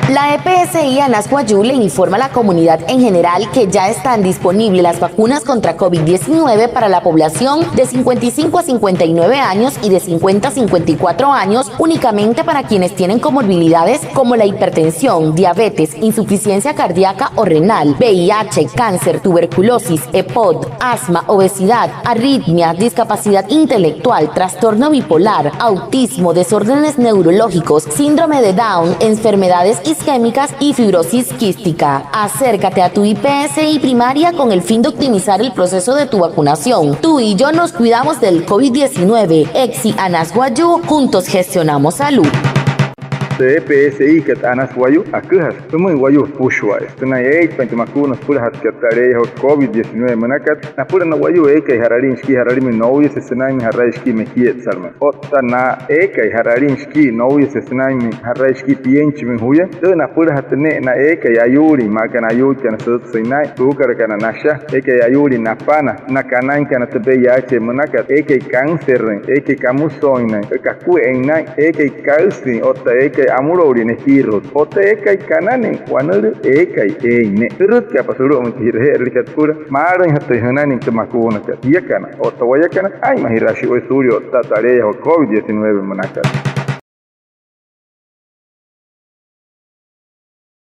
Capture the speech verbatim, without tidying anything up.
La E P S I Anas Wayuu le informa a la comunidad en general que ya están disponibles las vacunas contra covid diecinueve para la población de cincuenta y cinco a cincuenta y nueve años y de cincuenta a cincuenta y cuatro años, únicamente para quienes tienen comorbilidades como la hipertensión, diabetes, insuficiencia cardíaca o renal, V I H, cáncer, tuberculosis, EPOC, asma, obesidad, arritmia, discapacidad intelectual, trastorno bipolar, autismo, desórdenes neurológicos, síndrome de Down, enfermedades isquémicas y fibrosis quística. Acércate a tu I P S I primaria con el fin de optimizar el proceso de tu vacunación. Tú y yo nos cuidamos del covid diecinueve. EPSI Anas Wayuu, juntos gestionamos salud. Tü E P S I kat Anas Wayuu aküjasü sümüin wayuu süpüshua sünain eeitpain tü makuuna süpülajatkat tü aleeyajua covid diecinueve münakat. Napüla na wayuu eekai ja'ralin shikii ja'ralimüin nouyase sünainmüin ja'rai shikii mekietsalümüin, otta na eekai ja'ralin shikii nouyase sünainmüin ja'rai shikii pienchimüin juya, tü napülajatü ne'e na eekai ayuulin, maa aka na ayuuikana sütsüin naa'in, suukalakana nasha, eekai ayuulin napana, na kanainkana tü V I H münakat, eekai cáncerrüin, eekai kamüsooinnain, kakue'ein naa'in, eekai kaüsüin otta eekai amüloulin nekiiru'ut, otta eekai kananüin wanülüü eekai eein ne'e. Jürütka'apa sulu'umüin tü ji'raje'erülikat süpüla maalüinjatüin jünainüin tü makuunakat. Jiakana otta wayakana, aa'inmajiraa shi'wai suulia o'ttaa tü aleeyajua covid diecinueve münakat.